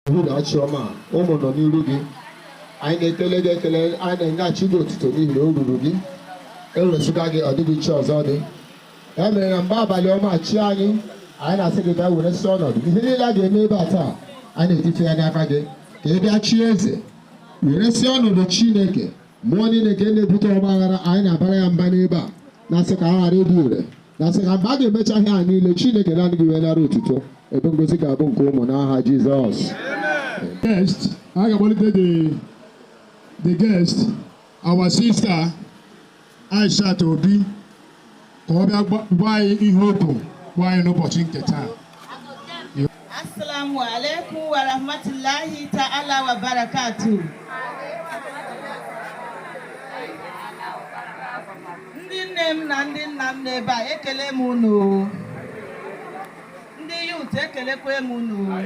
Uhuruchi ọma, ụmụ nọ n'iru gị. Anyị na-ekele gị ekele, anyị na-enyechi gị otuto n'ihi na o ruru gị. Ewezụga gị, ọ dịghị chi ọzọ dị. Ya mere na mgbe abalị ọma, chi anyị, anyị na-asị gị bịa were sị ọnọdụ. Ihe niile a ga-eme ebe a taa, anyị na-etife ya n'aka gị ka ị bịa chie eze, were sị ọnọdụ. Chineke, mmụọ niile nke na-ebute ọgba aghara, anyị na-abara ya mba n'ebe a, na-asị ka ha ghara ịdị ure, na-asị ka mgbe a ga-emecha ihe a niile, Chineke, naanị gị wee nara otuto, ebe ngozi ga-abụ nke ụmụ, n'aha Jizọs. Guest, a ga-akpọlite the guest, our sister Aishat Obi, ka ọ bịa gwa anyị ihe o bụ gwa anyị n'ụbọchị nke taa. Assalamu alaikum wa rahmatullahi ta'ala wa barakatuh. Ndị nne m na ndị nna m n'ebe a, ekele m unu. Ndị youth, ekelekwe m unu.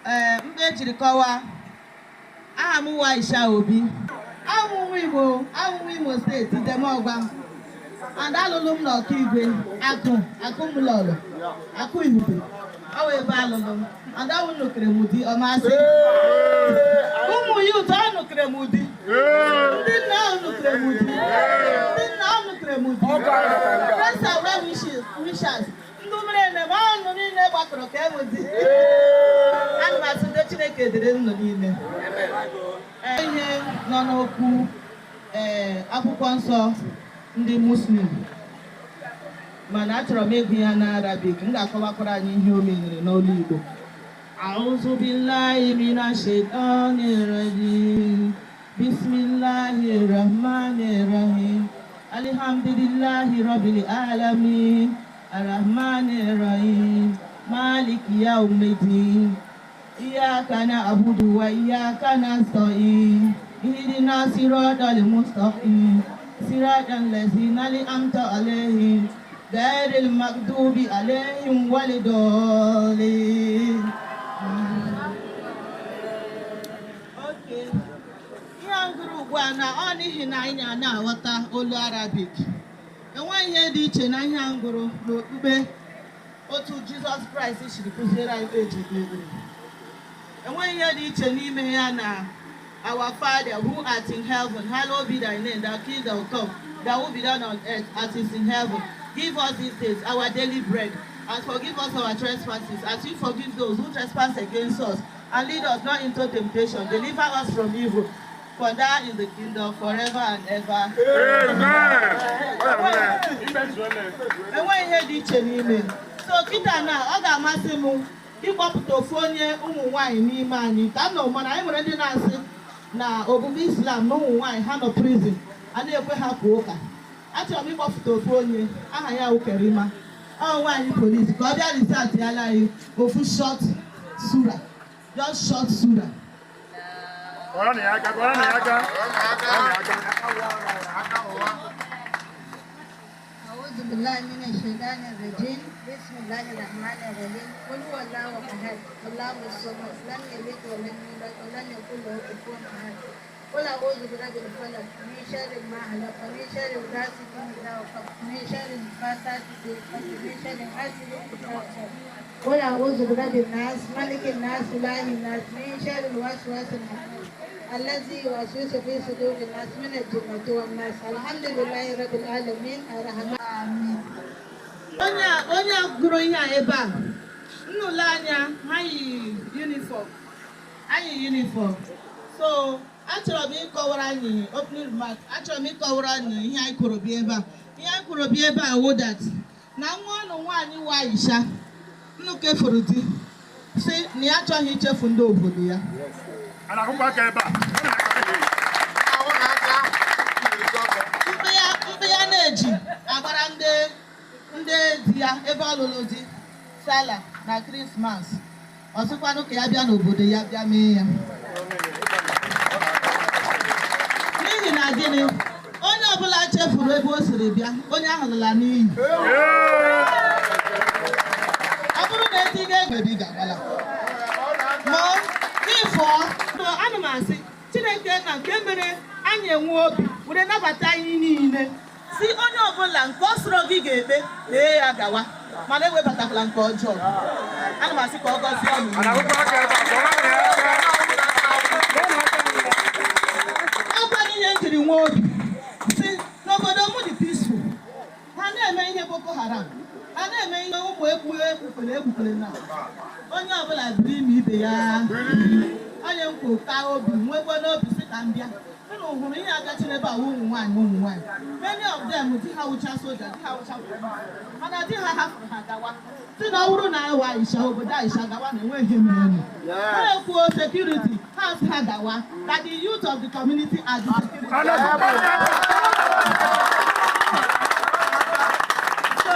Ee, mgbe ejiri kọwaa, aha m wụ Aisha Obi. Awụ nwa Igbo, awụ nwa Imo Steeti, Idemọgwa. And alụlụ m n'Ọkaigwe, Akụ, Akụ Mụlọlọ, Akụ Ihube. Ọ wụ ebe alụlụ m. And awụ nụkere m di ọmasị. Ụmụ youth, ọ nụkere m di. Ndị nna, ahụ nụkere m di. Ndị nna, ahụ nụkere m di. Friends and well wishers. Ndị mere eme ọnụ niile gbakọrọ ka enwe di. Ana m asị ndị Chineke dịrị nnụ niile. Ee, ihe nọ n'okwu, ee, akwụkwọ nsọ ndị Muslim, mana achọrọ m ịgụ ya na Arabic. M ga-akọwakwara anyị ihe o menyere n'olu Igbo. أعوذ بالله من الشيطان الرجيم. بسم الله الرحمن الرحيم. الحمد لله رب العالمين. الرحمن الرحيم. مالك يوم الدين. إياك نعبد وإياك نستعين. اهدنا الصراط المستقيم. صراط الذين أنعمت عليهم غير المغضوب عليهم ولا الضالين. Okay. Ihe a m gụrụ ugbu a na ọ n'ihi na anyị na-aghọta olu Arabic. Enweghị ihe dị iche na ihe a m gụrụ n'okpukpe otu Jizọs Kraịst siri kụziere anyị eji ekpe ekpere. Enweghị ihe dị iche n'ime ya na "Our Father who art in heaven, hallowed be thy name, thy kingdom come, thy will be done on earth as is in heaven. Give us these days our daily bread, and forgive us our trespasses, as we forgive those who trespass against us. And lead us not into temptation, deliver us from evil. For thine is the kingdom forever and ever." Enweghị ihe dị iche n'ime. So kịta na ọ ga-amasị m ịkpọpụta ofu onye ụmụ nwaanyị n'ime anyị ka m nọ, mana anyị nwere ndị na-asị na ogbugbu Islam na ụmụ nwaanyị ha nọ prison, a na-ekwe ha pụọ ụka. Achọrọ m ịkpọpụta ofu onye aha ya wụ Kerima, ọ nwaanyị polisi, ka ọ bịa recite yala anyị ofu short sura, just short sura. Kọrọ ya aka, kọrọ ya aka. Kọrọ ya aka. أعوذ بالله من الشيطان الرجيم. بسم الله الرحمن الرحيم. قل هو الله أحد، الله الصمد، لم يلد ولم يولد ولم يكن له كفوا أحد. قل أعوذ برب الفلق، من شر ما خلق، ومن شر غاسق إذا وقب، من شر النفاثات في العقد، من شر حاسد إذا حسد. قل أعوذ برب الناس، ملك الناس، إله الناس، من شر الوسواس الخناس الذي يوسوس في صدور الناس، من الجنة والناس. الحمد لله رب العالمين الرحمن. آمين. Onye a gụrụ ihe a ebe a, nnụlọ anya ha yi uniform, anyị yi uniform. So achọrọ m ịkọwara anyị opening remark. Achọrọ m ịkọwara anyị ihe anyị kwuru bịa ebe a. Ihe anyị kwuru bịa ebe a wụ that na nwa ọnụ nwaanyị wụ Aisha nnukwu kefuru di si na ya achọghị ichefu ndị obodo ya. A na-akụkwa aka ebe a. Mkpe ya na-eji agbara ndị di ya ebe ọ lụrụ di sala na Krismas, ọ sịkwanụ ka ya bịa n'obodo ya bịa mee ya. N'ihi na gịnị? Onye ọbụla chefuru ebe o siri bịa, onye ahụ lụla n'iyi. Ọ bụrụ na etinye ego ebe ị ga-agbala ma ịfụọ. Ana m asị Chineke na nke mere anyị enwe obi were nabata anyị niile, si onye ọbụla nke ọ sọrọ gị ga-ekpe, lee ya gawa, mana ewebatakwala nke ọjọọ. Ana m asị ka ọ gọzie unu. Ọkwa ihe m jiri nwee obi si n'obodo m dị peaceful. Ha na-eme ihe Boko Haram, ha na-eme ihe ụmụ ekwu ekpukwere ekpukwere na onye ọbụla biri ime ibe ya. Onye m kwuru ka obi nwekwa n'obi si ka m bịa. Unu hụrụ ihe agachiri ebe a, ụmụ nwaanyị, many of them, di ha wụcha soja, di ha wụcha police, mana di ha hapụrụ ha gawa, si na ọ bụrụ na awa Aisha obodo Aisha gawa na enweghị ihe mere unu. Ha ekwuo security ha sị ha gawa, that the youth of the community are the security. So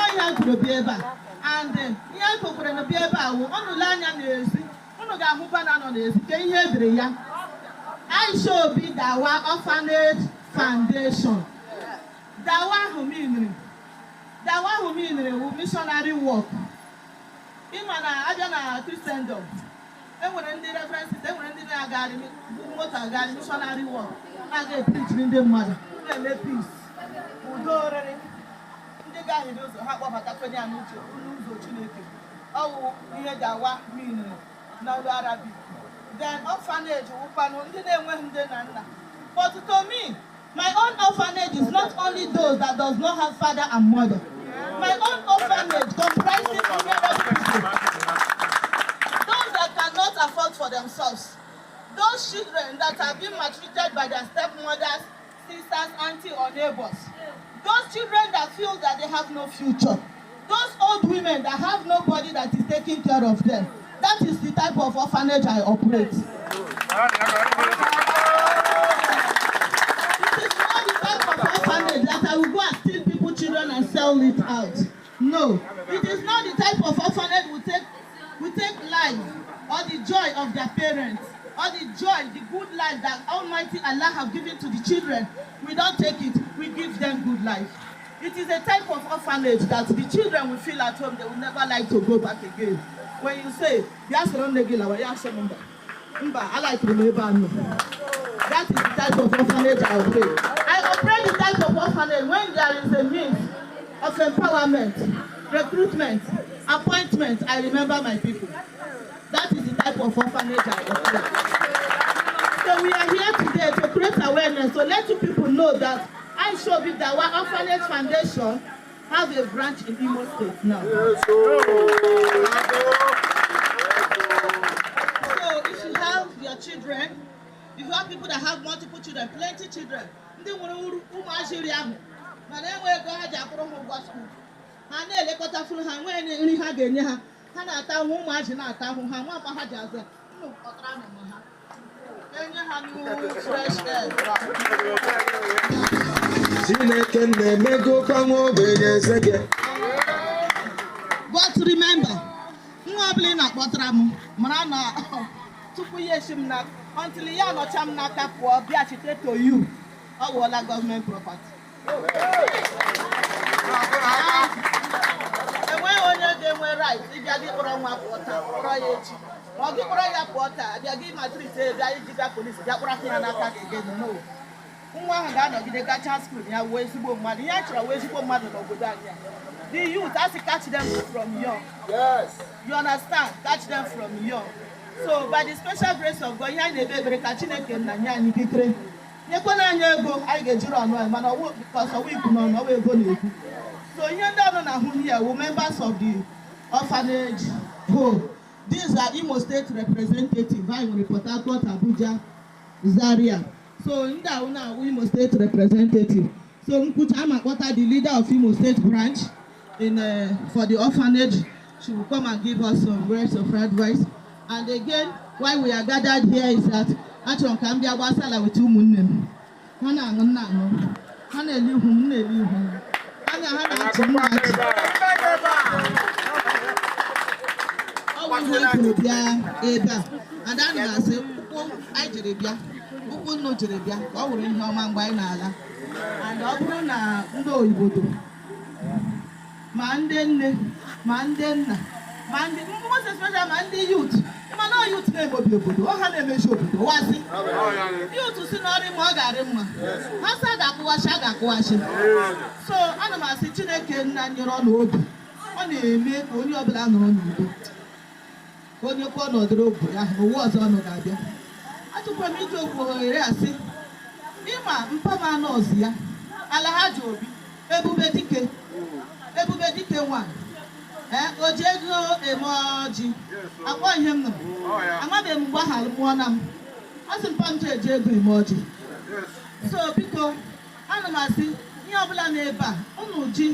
ọhịa kwuru bịa ebe a, and ihe e kwekwere na bịa ebe a wụ unu lee anya n'ezi, unu ga-ahụ banner nọ n'ezi ka ihe edere ya, Aisha Obi Dawa Orphanage Foundation. Dawa ahụ meaniri, dawa ahụ meaniri wụ missionary work. Ịma na abịa na Christendom, enwere ndị references, enwere ndị na-agagharị moto, agagharị missionary work, na-aga epreachiri ndị mmadụ, na-eme peace, udo oriri, ndị gaghịrị ụzọ ha kpọbatakwenye ya n'uche n'ụzọ Chineke. Ọwụ ihe dawa meaniri n'olu Arabic. Then orphanage wụkwanụ ndị na-enweghị nne na nna. But to me, my own orphanage is not only those that does not have father and mother. My own orphanage comprises vulnerable people, those that cannot afford for themselves, those children that have been maltreated by their stepmothers, sisters, auntie or neighbors, those children that feel that they have no future, those old women that have nobody that is taking care of them. That is the type of orphanage I operate. It is not the type of orphanage that I will go and steal people children and sell it out. No, it is not the type of orphanage we take life or the joy of their parents or the joy, the good life that Almighty Allah have given to the children. We don't take it, we give them good life. It is a type of orphanage that the children will feel at home. They will never like to go back again. When you say, "Bịa soro nne gị lawa," ya sị m, "Mba, mba, alikiri m ebe a nọ." That is the type of orphanage I operate. I operate the type of orphanage when there is a means of empowerment, recruitment, appointment, I remember my people. That is the type of orphanage I operate. So we are here today to create awareness, to let you people know that Aisha Obi Dawa Orphanage Foundation have a branch in Imo State now. So if you have your children, if you have people that have multiple children, plenty children, ndị nwere ụmụazị iri ahụ, mana enwe ego ha ji akwụrụ ha ụgwọ school, ha na-elekọta fụrụ ha, nwee nri ha ga-enye ha, ha na-ata ahụhụ, ụmụazị na-ata ahụhụ, ha nwa mgba ha ji azụ ya, unu kpọtara na ha enye ha new fresh air. Chineke na-emego ka nwa ogbenye eze gị. But remember, nwa ọbụla ị na-akpọtara m, mara na tupu ya esi m n'aka, until ya anọcha m n'aka pụọ bịachite to you, ọ wụọla gọọmenti property. Enweghị onye ga-enwe right ịbịa gị kpọrọ nwa pụọ taa, kpọrọ ya echi, ma ọ gị kpọrọ ya pụọ taa, abịa gị maltreat, bịa iji bịa polisi bịa kpọrọ ya n'aka gị gị. No, nwa ahụ ga-anọgide gachaa school ya, wuo ezigbo mmadụ. Ihe a chọrọ wuo ezigbo mmadụ n'obodo anyị a. The youth, asị catch them from young. You understand? Catch them from young. So by the special grace of God, ihe anyị na-ekpe ekpere ka Chineke nna nye anyị ikikere, nyekwana anyị ego anyị ga-ejiri ọnụ anyị, mana ọwụ because ọwụ ikwu n'ọnụ, ọwụ ego na-ekwu. So ihe ndị ọnụ na-ahụ here wụ members of the orphanage home. These are Imo State representative. Anyị nwere Port Harcourt, Abuja, Zaria. So ndị ahụ na-awụ Imo State representative. So nkwucha ama akpọta the leader of Imo State branch in for the orphanage. She will come and give us some words of advice. And again, why we are gathered here is that achọrọ m ka m bịa gbasala with ụmụnne m. Ha na-aṅụ, m na-aṅụ. Ha na-ele ihu m, m na-ele ihu m. Ha na-achị, m na-achị. Ọ bụ ihe kwuru bịa ebe a. And ana m asị ụkwụ anyị jiri bịa, ụkwụ nnu jiri bịa, ka ọ wụrụ ihe ọma mgbe anyị na-ala. And ọ bụrụ na ndị obodo, ma ndị nne, ma ndị nna, ma ndị, most especially ma ndị youth, mana ọ youth na-emebi obodo, ọ ha na-emechi obodo wasị. Youth si n'ọrụ ma ọ ga-arị mma, ha sị a ga-akụwachi, a ga-akụwachi. So ana m asị Chineke nna nyere ọ n'obi, ọ na-eme ka onye ọbụla nọrọ n'udo. Ka onye kwuo n'ọdịrị obodo ahụ n'ụwa ọzọ ọnụ ga-abịa. Achọkwara m iji okwu ohere asị ịma mpama nọọsụ ya, Alhaji Obi Ebube Dike, Ebube Dike nwa, ee, o ji ego eme ọjị akpọ ihe m nụrụ. Amabeghị m mgbe aha mụọ na m asị mpa m ji eji ego eme ọjị. So biko, ana m asị ihe ọbụla n'ebe a, unu ji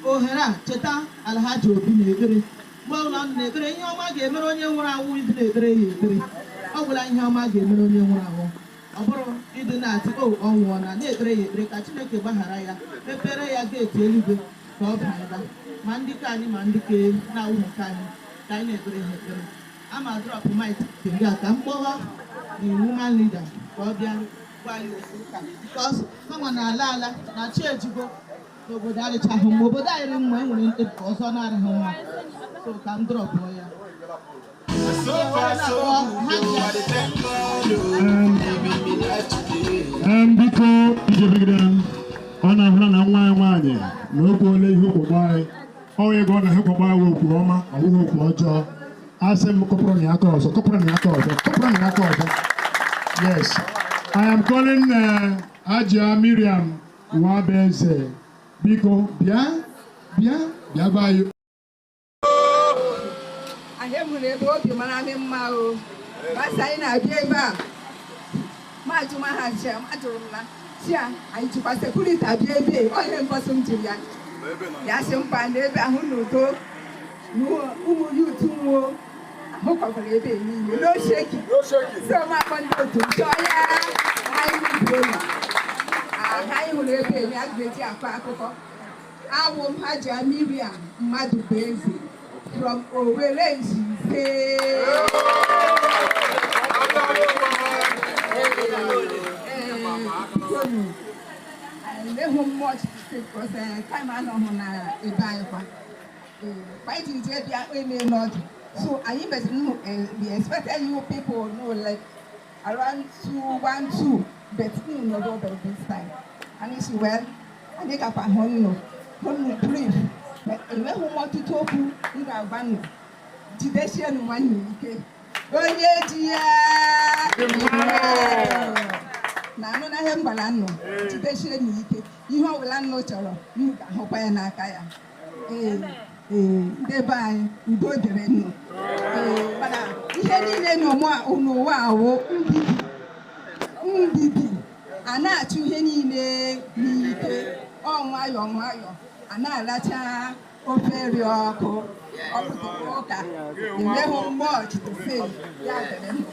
ohere a cheta Alhaji Obi na ekpere. Mgbe ọbụla unu na-ekpere, ihe ọma ga-emere onye nwụrụ anwụ, ịdị na-ekpere ya ekpere. Ọ gwụla ihe ọma ga-emere onye nwụrụ anwụ. Ọ bụrụ ịdị na-atị o ọ nwụọ na na-ekpere ya ekpere ka Chineke gbaghara ya, mepere ya gate eluigwe ka ọ baa. Ma ndị ka anyị, ma ndị ke na-awụ nke anyị, ka anyị na-ekpere ha ekpere. Ama drop mic nke a ka m kpọwa the woman leader ka ọ bịa gwa anyị okwu ụka, because ha nwa na-ala ala na chi ejigo n'obodo adịchaghị mma. Obodo anyị dị mma, enwere ndị ọzọ na-adịghị mma. So ka m dropụọ ya. So far, so good. Oh, I dey thank God, oh, giving me life today. Biko, ijebegide ọ na-ahụra na nwa anyị nwaanyị na okwu ole ihe okwu anyị ọ ego ọ na ihe kwagba anyị, okwu ọma, ọ bụghị okwu ọjọọ. Asị m kụpụrụ na ya aka ọzọ, kụpụrụ na ya aka ọzọ, kụpụrụ na ya aka ọzọ. Yes, I am calling Ajia Miriam Nwabeze. Biko, bịa, bịa, bịa gwa anyị. Anyị hụrụ ebe obi mara anyị mma o. Gbasa anyị na-abịa ebe a, majụ ma ha ji ajụrụ m na si a anyị jikwa security abịa ebe a. Ọ ihe mbọsị m jiri ya, ya sị mkpa na ebe ahụ n'udo na ụmụ youth nwuo ahụ kwakwara ebe niile, no shaking. So m akpọ ndị otu m chọọ ya anyị bụ ụlọ ahụ anyị hụrụ ebe eme a ga-eji akọ akụkọ. Awụ m Hajia Miriam Mmadụ bụ Eze from Owerri Nzise. Enweghị m much to say because time anọghị na ebe anyị kwa. Kwa iji jee bịa eme n'ọdụ. So anyị meziri nnụ, we expected you people know like around 2, 1, 2, but nnụ nọrọ by this time. Anyị si well, anyị gakwa hụ nnụ, hụ nnụ brief. But enweghị m ọtụtụ okwu m ga-agwa nnụ. Jidesienụ nwanne ike. Onye ji ya na anụ na ihe m gwara nnụ, jidesienụ ike. Ihe ọbụla nnụ chọrọ, nnụ ga-ahụkwa ya n'aka ya. Ee, ndị be anyị, udo dịrị nnụ. Ee, mana ihe niile n'ụwa awụ mbibi mbibi. A na-achụ ihe niile n'ike, ọ nwayọọ nwayọọ a na-aracha ofe nri ọkụ. Ọ pụtara ụka enweghị much to say. Ya dịrị nnụ.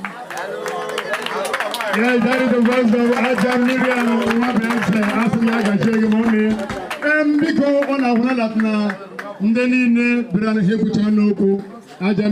Yes, that is the voice of Aja Miriam Nwabeze. Asị m ya gachie gị ma ọ mee. Biko, ọ na-ahụra na ndị niile bịara na ihe kwucha n'okwu Aja.